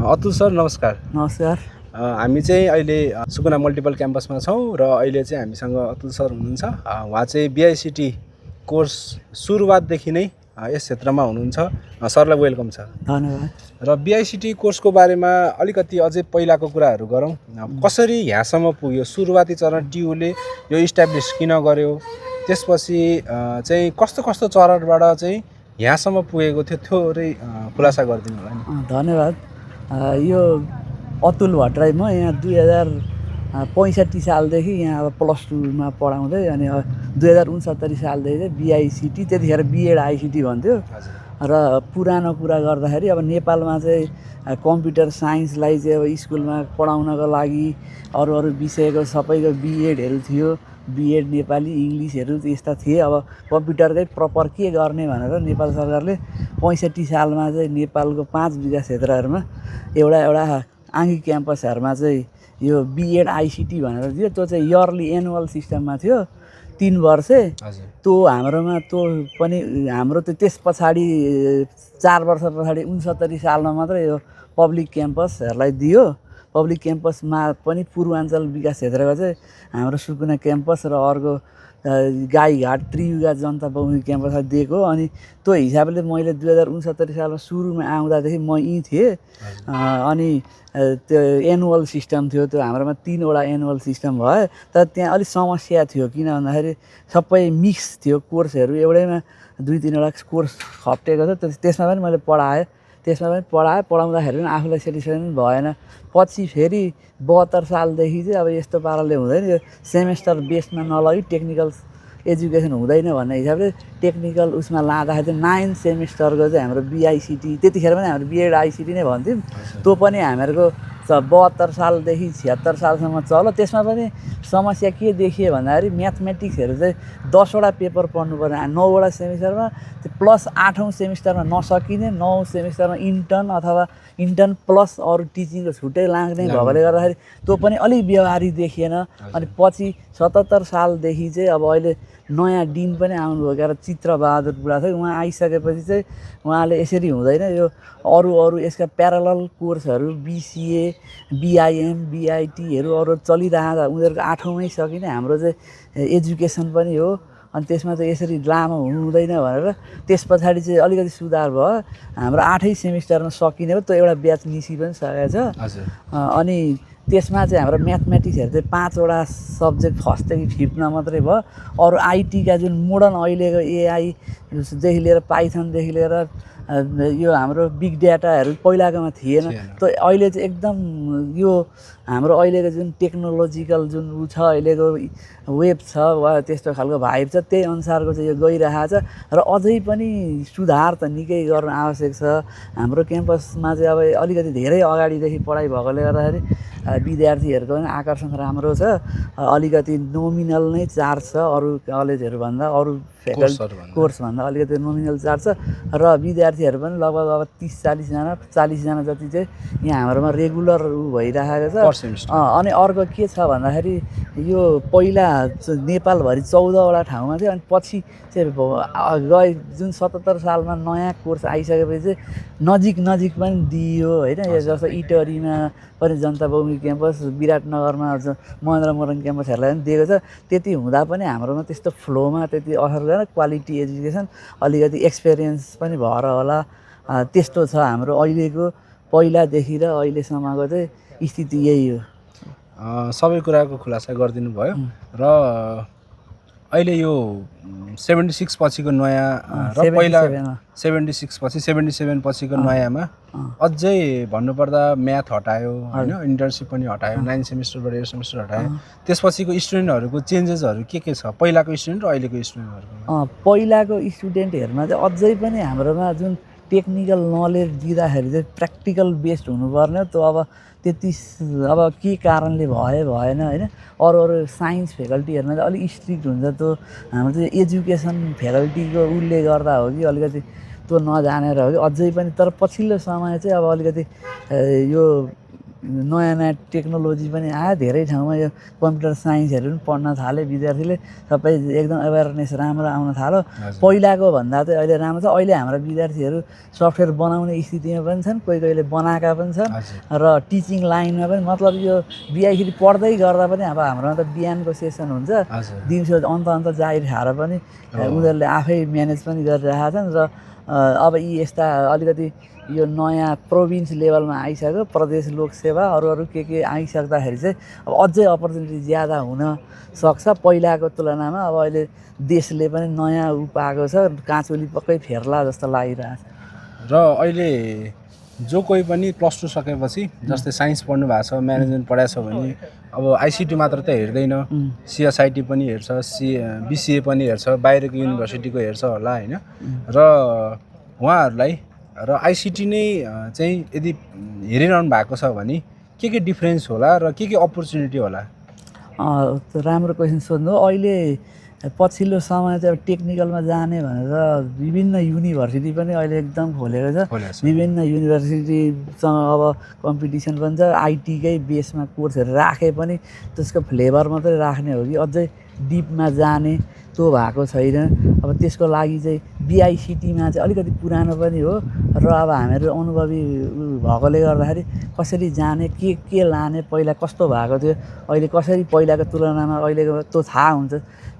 Atul sir नमस्कार। नमस्कार। हामी चाहिँ अहिले सुकुना मल्टिपल क्याम्पसमा छौँ र अहिले चाहिँ हामीसँग अतुल सर हुनुहुन्छ। उहाँ चाहिँ बिआइसिटी कोर्स सुरुवातदेखि नै यस क्षेत्रमा हुनुहुन्छ। सरलाई वेलकम छ। धन्यवाद। र बिआइसिटी कोर्सको बारेमा अलिकति अझै पहिलाको कुराहरू गरौँ। कसरी यहाँसम्म पुग्यो, सुरुवाती चरण टियुले यो इस्टाब्लिस किन गर्यो, त्यसपछि चाहिँ कस्तो कस्तो चरणबाट चाहिँ यहाँसम्म पुगेको थियो, थोरै खुलासा गरिदिनु होला नि। धन्यवाद। यो अतुल भट्टराई, म यहाँ 2065 सालदेखि यहाँ अब +2मा पढाउँदै, अनि 2069 सालदेखि चाहिँ बिआइसिटी, त्यतिखेर बिएड आइसिटी भन्थ्यो। र पुरानो कुरा गर्दाखेरि अब नेपालमा चाहिँ कम्प्युटर साइन्सलाई चाहिँ अब स्कुलमा पढाउनको लागि अरू विषयको सबैको बिएडहरू थियो। बिएड नेपाली इङ्ग्लिसहरू यस्ता थिए। अब कम्प्युटरकै प्रपर के गर्ने भनेर नेपाल सरकारले 65 सालमा चाहिँ नेपालको 5 विकास क्षेत्रहरूमा एउटा आङ्गी क्याम्पसहरूमा चाहिँ यो बिएड आइसिटी भनेर दियो। त्यो चाहिँ इयरली एनुअल सिस्टममा थियो, 3 वर्ष। त्यो हाम्रोमा त्यो पनि हाम्रो त त्यस पछाडि 4 वर्ष पछाडि 69 सालमा मात्रै यो पब्लिक क्याम्पसहरूलाई दियो। पब्लिक क्याम्पसमा पनि पूर्वाञ्चल विकास क्षेत्रको चाहिँ हाम्रो सुकुना क्याम्पस र अर्को गाईघाट त्रियुगा जनता बहुमुखी क्याम्पसलाई दिएको। अनि त्यो हिसाबले मैले 2069 सालमा सुरुमा आउँदादेखि म यहीँ थिएँ। अनि त्यो एनुअल सिस्टम थियो, त्यो हाम्रोमा 3 वटा एनुअल सिस्टम भयो। तर त्यहाँ अलिक समस्या थियो, किन भन्दाखेरि सबै मिक्स थियो कोर्सहरू, एउटैमा 2-3 वटा कोर्स खप्टेको थियो। त्यसमा पनि मैले पढाउँदाखेरि पनि आफूलाई सेटिस्फ्याक्सन भएन। पछि फेरि 72 सालदेखि चाहिँ अब यस्तो पाराले हुँदैन, यो सेमेस्टर बेसमा नलगी टेक्निकल एजुकेसन हुँदैन भन्ने हिसाबले टेक्निकल उसमा लाँदाखेरि चाहिँ 9 सेमेस्टरको चाहिँ हाम्रो बिआइसिटी, त्यतिखेर पनि हाम्रो बिएड आइसिटी नै भन्थ्यौँ। त्यो पनि हामीहरूको 72 सालदेखि 76 सालसम्म चल्यो। त्यसमा पनि समस्या के देखियो भन्दाखेरि म्याथमेटिक्सहरू चाहिँ 10 वटा पेपर पढ्नु पर्ने, 9 वटा सेमिस्टरमा, प्लस 8औँ सेमिस्टरमा नसकिने, 9औँ सेमिस्टरमा इन्टर्न अथवा इन्टर्न प्लस अरू टिचिङको छुट्टै लाग्ने भएकोले गर्दाखेरि त्यो पनि अलिक व्यवहारिक देखिएन। अनि पछि 77 सालदेखि चाहिँ अब अहिले नयाँ डिन पनि आउनुभयो, क्या चित्रबहादुर बुढा थियो। उहाँ आइसकेपछि चाहिँ उहाँले यसरी हुँदैन, यो अरू यसका प्यारलल कोर्सहरू बिसिए, बिआइएम, बिआइटीहरू अरू चलिरहँदा उनीहरूको 8औँमै सकिने, हाम्रो चाहिँ एजुकेसन पनि हो। अनि त्यसमा चाहिँ यसरी लामो हुँदैन भनेर त्यस पछाडि चाहिँ अलिकति सुधार भयो। हाम्रो 8औँ सेमिस्टरमा सकिने हो, त्यो एउटा ब्याच निसी पनि सकेको छ। अनि त्यसमा चाहिँ हाम्रो म्याथमेटिक्सहरू चाहिँ 5 वटा सब्जेक्ट फर्स्टदेखि 5मा मात्रै भयो। अरू आइटीका जुन मोडर्न अहिलेको एआईदेखि लिएर पाइथनदेखि लिएर यो हाम्रो बिग डाटाहरू पहिलाकोमा थिएन। त्यो अहिले चाहिँ एकदम यो हाम्रो अहिलेको जुन टेक्नोलोजिकल जुन छ, अहिलेको वेब छ वा त्यस्तो खालको भाइब छ, त्यही अनुसारको चाहिँ यो गइरहेको छ। र अझै पनि सुधार त निकै गर्न आवश्यक छ। हाम्रो क्याम्पसमा चाहिँ अब अलिकति धेरै अगाडिदेखि पढाइ भएकोले गर्दाखेरि विद्यार्थीहरूको पनि आकर्षण राम्रो छ। अलिकति नोमिनल नै चार्ज छ, अरू कलेजहरूभन्दा, अरू फ्याकल्टी कोर्सभन्दा अलिकति नोमिनल चार्ज छ। र विद्यार्थीहरू पनि लगभग अब 30-40 जना जति चाहिँ यहाँ हाम्रोमा रेगुलर भइरहेको छ। अनि अर्को के छ भन्दाखेरि यो पहिला नेपालभरि 14 वटा ठाउँमा थियो, अनि पछि चाहिँ जुन 77 सालमा नयाँ कोर्स आइसकेपछि चाहिँ नजिक पनि दियो होइन। यो जस्तो इटरीमा पनि जनता बहुमुखी क्याम्पस, विराटनगरमा महेन्द्र मोरङ क्याम्पसहरूलाई पनि दिएको छ। त्यति हुँदा पनि हाम्रोमा त्यस्तो फ्लोमा त्यति असर गरेन। क्वालिटी एजुकेसन, अलिकति एक्सपिरियन्स पनि भएर होला, त्यस्तो छ हाम्रो अहिलेको, पहिलादेखि र अहिलेसम्मको चाहिँ स्थिति यही हो। सबै कुराको खुलासा गरिदिनु भयो। र अहिले यो 76 पछिको नयाँ र पहिला 76 पछि 77 पछिको नयाँमा अझै भन्नुपर्दा म्याथ हटायो होइन, इन्टर्नसिप पनि हटायो, 9 सेमिस्टरबाट 8 सेमिस्टर हटायो। त्यसपछिको स्टुडेन्टहरूको चेन्जेसहरू के छ पहिलाको स्टुडेन्ट र अहिलेको स्टुडेन्टहरूको? पहिलाको स्टुडेन्टहरूमा चाहिँ अझै पनि हाम्रोमा जुन टेक्निकल नलेज दिँदाखेरि चाहिँ प्र्याक्टिकल बेस्ड हुनुपर्ने हो। त्यो अब त्यति अब के कारणले भएन होइन। अरू साइन्स फ्याकल्टीहरूमा चाहिँ अलिक स्ट्रिक्ट हुन्छ। त्यो हाम्रो चाहिँ एजुकेसन फ्याकल्टीको उसले गर्दा हो कि अलिकति त्यो नजानेर हो कि अझै पनि। तर पछिल्लो समय चाहिँ अब अलिकति यो नयाँ नयाँ टेक्नोलोजी पनि आयो धेरै ठाउँमा यो कम्प्युटर साइन्सहरू पनि पढ्न थाले विद्यार्थीले सबै एकदम अवेरनेस राम्रो आउन थाल्यो पहिलाको भन्दा चाहिँ अहिले राम्रो छ अहिले हाम्रा विद्यार्थीहरू सफ्टवेयर बनाउने स्थितिमा पनि छन् कोही कोहीले बनाएका पनि छन् र टिचिङ लाइनमा पनि मतलब यो बिआइसिटी पढ्दै गर्दा पनि अब हाम्रोमा त बिहानको सेसन हुन्छ दिउँसो अन्त जाहिर खाएर पनि उनीहरूले आफै म्यानेज पनि गरिरहेका छन् र अब यी यस्ता अलिकति यो नयाँ प्रोभिन्स लेभलमा आइसक्यो प्रदेश लोकसेवा अरू के आइसक्दाखेरि चाहिँ अब अझै अपर्च्युनिटी ज्यादा हुन सक्छ पहिलाको तुलनामा अब अहिले देशले पनि नयाँ पाएको छ काँचुली पक्कै फेर्ला जस्तो लागिरहेछ र अहिले जो कोही पनि +2 सकेपछि जस्तै साइन्स पढ्नु भएको छ म्यानेजमेन्ट पढाएको छ भने अब आइसिटी मात्र त हेर्दैन सिएसआइटी पनि हेर्छ बिसिए पनि हेर्छ बाहिरको युनिभर्सिटीको हेर्छ होला होइन र उहाँहरूलाई र आइसिटी नै चाहिँ यदि हेरिरहनु भएको छ भने के डिफ्रेन्स होला र के अपर्च्युनिटी होला राम्रो क्वेसन सोध्नु अहिले पछिल्लो समय चाहिँ अब टेक्निकलमा जाने भनेर विभिन्न युनिभर्सिटी पनि अहिले एकदम खोलेको छ विभिन्न युनिभर्सिटीसँग अब कम्पिटिसन पनि छ आइटीकै बेसमा कोर्सहरू राखे पनि त्यसको फ्लेभर मात्रै राख्ने हो कि अझै डिपमा जाने त्यो भएको छैन अब त्यसको लागि चाहिँ बिआइसिटीमा चाहिँ अलिकति पुरानो पनि हो र अब हामीहरू अनुभवी भएकोले गर्दाखेरि कसरी जाने के लाने पहिला कस्तो भएको थियो अहिले कसरी पहिलाको तुलनामा अहिलेको त्यो थाहा हुन्छ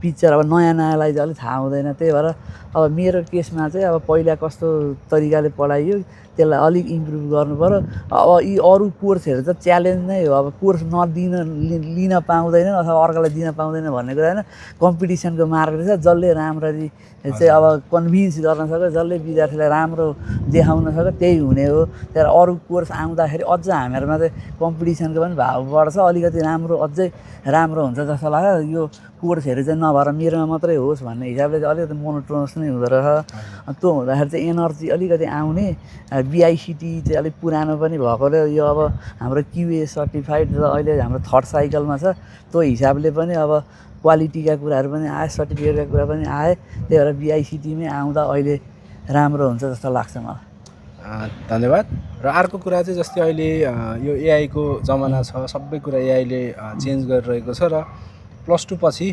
पिक्चर अब नयाँलाई चाहिँ अलिक थाहा हुँदैन त्यही भएर अब मेरो केसमा चाहिँ अब पहिला कस्तो तरिकाले पढाइयो त्यसलाई अलिक इम्प्रुभ गर्नु पर्यो अब यी अरू कोर्सहरू त च्यालेन्ज नै हो अब कोर्स लिन पाउँदैनन् अथवा अर्कालाई दिन पाउँदैन भन्ने कुरा होइन कम्पिटिसनको मार्ग रहेछ जसले राम्ररी चाहिँ अब कन्भिन्स गर्न सक्यो जसले विद्यार्थीलाई राम्रो देखाउन सक्यो त्यही हुने हो तर अरू कोर्स आउँदाखेरि अझ हामीहरूमा चाहिँ कम्पिटिसनको पनि भाव बढ्छ अलिकति राम्रो अझै राम्रो हुन्छ जस्तो लाग्छ यो कोर्सहरू चाहिँ नभएर मेरोमा मात्रै होस् भन्ने हिसाबले चाहिँ अलिकति मोनोटोनस नै हुँदो रहेछ त्यो हुँदाखेरि चाहिँ एनर्जी अलिकति आउने बिआइसिटी चाहिँ अलिक पुरानो पनि भएकोले यो अब हाम्रो क्युए सर्टिफाइड र अहिले हाम्रो थर्ड साइकलमा छ त्यो हिसाबले पनि अब क्वालिटीका कुराहरू पनि आए सर्टिफिकेटका कुरा पनि आए त्यही भएर बिआइसिटीमै आउँदा अहिले राम्रो हुन्छ जस्तो लाग्छ मलाई धन्यवाद र अर्को कुरा चाहिँ जस्तै अहिले यो एआईको जमाना छ सबै कुरा एआईले चेन्ज गरिरहेको छ र +2 पछि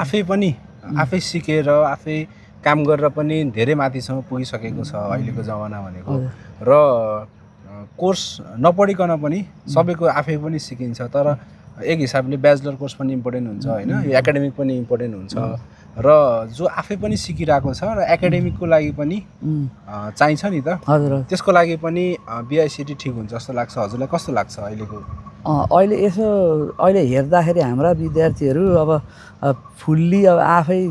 आफै सिकेर आफै काम गरेर पनि धेरै माथिसम्म पुगिसकेको छ अहिलेको जमाना भनेको र कोर्स नपढिकन पनि सबैको आफै पनि सिकिन्छ तर एक हिसाबले ब्याचलर कोर्स पनि इम्पोर्टेन्ट हुन्छ होइन यो एकाडेमिक पनि इम्पोर्टेन्ट हुन्छ र जो आफै पनि सिकिरहेको छ र एकाडेमिकको लागि पनि चाहिन्छ नि त त्यसको लागि पनि बिआइसिटी ठिक हुन्छ जस्तो लाग्छ हजुरलाई कस्तो लाग्छ अहिलेको अहिले यसो अहिले हेर्दाखेरि हाम्रा विद्यार्थीहरू अब फुल्ली अब आफै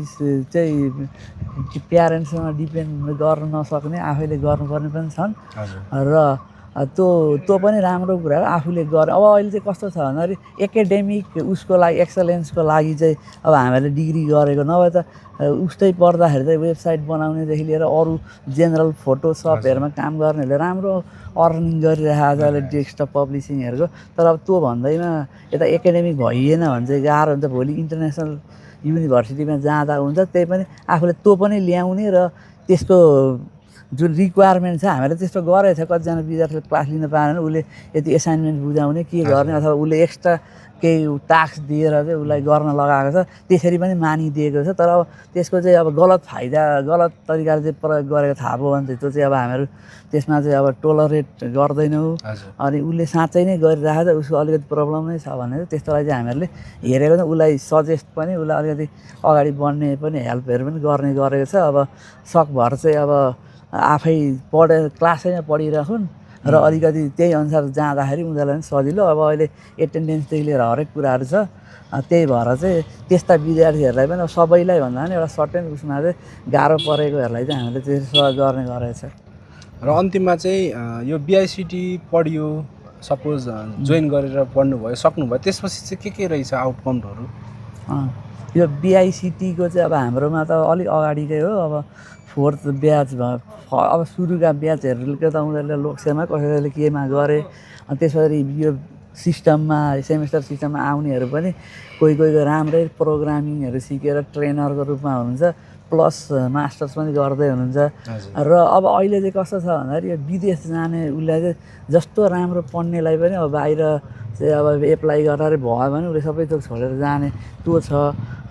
चाहिँ प्यारेन्ट्ससँग डिपेन्ड गर्न नसक्ने आफैले गर्नुपर्ने पनि छन् र त्यो पनि राम्रो कुरा हो आफूले गर्ने अब अहिले चाहिँ कस्तो छ भन्दाखेरि एकाडेमिक उसको लागि एक्सलेन्सको लागि चाहिँ अब हामीहरूले डिग्री गरेको नभए त उस्तै पढ्दाखेरि चाहिँ वेबसाइट बनाउनेदेखि लिएर अरू जेनरल फोटोसपहरूमा काम गर्नेहरूले राम्रो अर्निङ गरिरहेको छ अहिले डेस्कटप पब्लिसिङहरूको तर अब त्यो भन्दैमा यता एकाडेमिक भइएन भने चाहिँ गाह्रो हुन्छ भोलि इन्टरनेसनल युनिभर्सिटीमा जाँदा हुन्छ त्यही पनि आफूले त्यो पनि ल्याउने र त्यसको जुन रिक्वायरमेन्ट छ हामीले त्यस्तो गरेको छ कतिजना विद्यार्थीले क्लास लिन पाएन उसले यति एसाइनमेन्ट बुझाउने के गर्ने अथवा उसले एक्स्ट्रा केही टास्क दिएर चाहिँ उसलाई गर्न लगाएको छ त्यसरी पनि मानिदिएको छ तर अब त्यसको चाहिँ अब गलत गलत तरिकाले चाहिँ प्रयोग गरेको थाहा भयो भने चाहिँ त्यो चाहिँ अब हामीहरू त्यसमा चाहिँ अब टोलरेट गर्दैनौँ अनि उसले साँच्चै नै गरिरहेको छ उसको अलिकति प्रब्लम नै छ भने त्यस्तोलाई चाहिँ हामीहरूले हेरेको छ उसलाई सजेस्ट पनि उसलाई अलिकति अगाडि बढ्ने पनि हेल्पहरू पनि गर्ने गरेको छ अब सकभर चाहिँ अब आफै क्लासैमा पढिराखुन् र अलिकति त्यही अनुसार जाँदाखेरि उनीहरूलाई पनि सजिलो अब अहिले एटेन्डेन्सदेखि लिएर हरेक कुराहरू छ त्यही भएर चाहिँ त्यस्ता विद्यार्थीहरूलाई पनि सबैलाई भन्दा पनि एउटा सर्टेन उसमा चाहिँ गाह्रो परेकोहरूलाई चाहिँ हामीले त्यसो गर्ने गरेको छ र अन्तिममा चाहिँ यो बिआइसिटी पढियो सपोज जोइन गरेर पढ्नुभयो सक्नुभयो त्यसपछि चाहिँ के रहेछ आउटकमहरू यो बिआइसिटीको चाहिँ अब हाम्रोमा त अलिक अगाडिकै हो अब फोर्थ ब्याच भयो अब सुरुका ब्याचहरूले त उनीहरूले लोकसेवामा कसैले केमा गरे अनि त्यसरी यो सिस्टममा सेमेस्टर सिस्टममा आउनेहरू पनि कोही राम्रै प्रोग्रामिङहरू सिकेर ट्रेनरको रूपमा हुनुहुन्छ प्लस मास्टर्स पनि गर्दै हुनुहुन्छ हजुर र अब अहिले चाहिँ कस्तो छ भन्दाखेरि यो विदेश जाने उसलाई चाहिँ जस्तो राम्रो पढ्नेलाई पनि अब बाहिर चाहिँ अब एप्लाई गरेर भयो भने उसले सबै थोक छोडेर जाने त्यो छ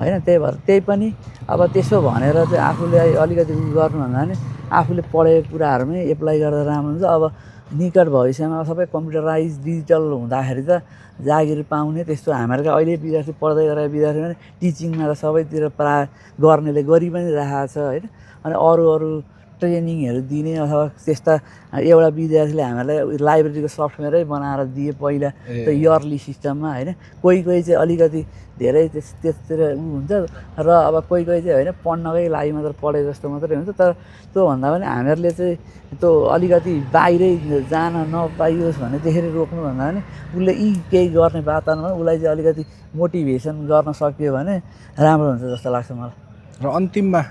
होइन। त्यही भएर त्यही पनि अब त्यसो भनेर चाहिँ आफूले अलिकति उयो गर्नुभन्दा पनि आफूले पढेको कुराहरूमै एप्लाई गरेर राम्रो हुन्छ। अब निकट भविष्यमा सबै कम्प्युटराइज डिजिटल हुँदाखेरि त जागिर पाउने त्यस्तो हामीहरूको अहिले विद्यार्थी पढ्दै गरेका विद्यार्थी पनि टिचिङमा त सबैतिर प्रायः गर्नेले गरि पनि राखेको छ होइन। अनि अरू ट्रेनिङहरू दिने अथवा त्यस्ता एउटा विद्यार्थीले हामीलाई लाइब्रेरीको सफ्टवेयरै बनाएर दिए पहिला त्यो इयरली सिस्टममा होइन। कोही चाहिँ अलिकति धेरै त्यसतिर उ हुन्छ र अब कोही चाहिँ होइन पढ्नकै लागि मात्र पढे जस्तो मात्रै हुन्छ। तर त्योभन्दा पनि हामीहरूले चाहिँ त्यो अलिकति बाहिरै जान नपाइयोस् भने त्यसरी रोक्नुभन्दा पनि उसले यी केही गर्ने वातावरणमा उसलाई चाहिँ अलिकति मोटिभेसन गर्न सक्यो भने राम्रो हुन्छ जस्तो लाग्छ मलाई। र अन्तिममा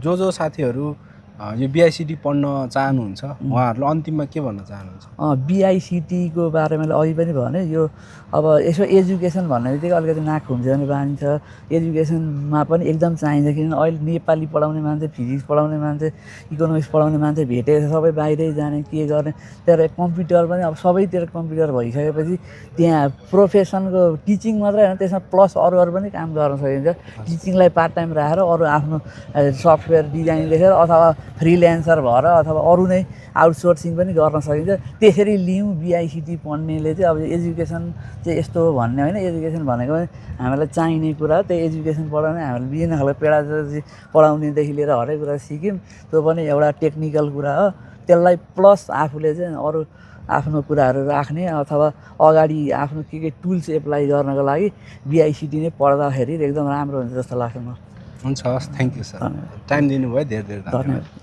जो साथीहरू यो बिआइसिटी पढ्न चाहनुहुन्छ उहाँहरूलाई अन्तिममा के भन्न चाहनुहुन्छ? बिआइसिटीको बारेमा अघि पनि भने यो अब यसो एजुकेसन भन्ने बित्तिकै अलिकति नाक खुम्च्याउने बानी छ। एजुकेसनमा पनि एकदम चाहिन्छ किनभने अहिले नेपाली पढाउने मान्छे, फिजिक्स पढाउने मान्छे, इकोनोमिक्स पढाउने मान्छे भेटेको छ, सबै बाहिरै जाने के गर्ने। तर कम्प्युटर पनि अब सबैतिर कम्प्युटर भइसकेपछि त्यहाँ प्रोफेसनको टिचिङ मात्रै होइन त्यसमा प्लस अरू पनि काम गर्न सकिन्छ। टिचिङलाई पार्ट टाइम राखेर अरू आफ्नो सफ्टवेयर डिजाइन लेखेर अथवा फ्रिल्यान्सर भएर अथवा अरू नै आउटसोर्सिङ पनि गर्न सकिन्छ। त्यसरी लियौँ बिआइसिटी पढ्नेले चाहिँ अब एजुकेसन चाहिँ यस्तो हो भन्ने होइन। एजुकेसन भनेको हामीलाई चाहिने कुरा हो। त्यही एजुकेसन पढाउने हामीले विभिन्न खालको पेडागोजी पढाउनेदेखि लिएर हरेक कुरा सिक्यौँ। त्यो पनि एउटा टेक्निकल कुरा हो। त्यसलाई प्लस आफूले चाहिँ अरू आफ्नो कुराहरू राख्ने अथवा अगाडि आफ्नो के टुल्स एप्लाई गर्नको लागि बिआइसिटी नै पढ्दाखेरि एकदम राम्रो हुन्छ जस्तो लाग्छ मलाई। हुन्छ, हस्, थ्याङ्क यू सर, टाइम दिनुभयो, धेरै धेरै धन्यवाद।